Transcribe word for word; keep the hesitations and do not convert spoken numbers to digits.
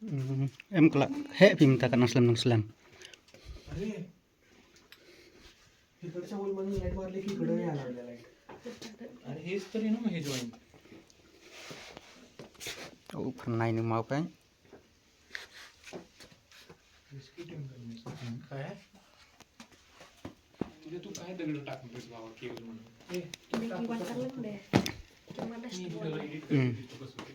हम्म, em kala he pim ta kana slem nang slem. अरे, हे तर चावल मन लाईट मारले की इकडे यायला लागले लाईट. अरे हेच तरी ना मग हे जॉईंट. Oh, pernah ini mau peng. काय? तुझे तू काय दगड टाकून बाबा केबल म्हणून? ए, मी किंवा चाललं दे. किंवा नसतं. मी तुला एडिट हम्म. करतो.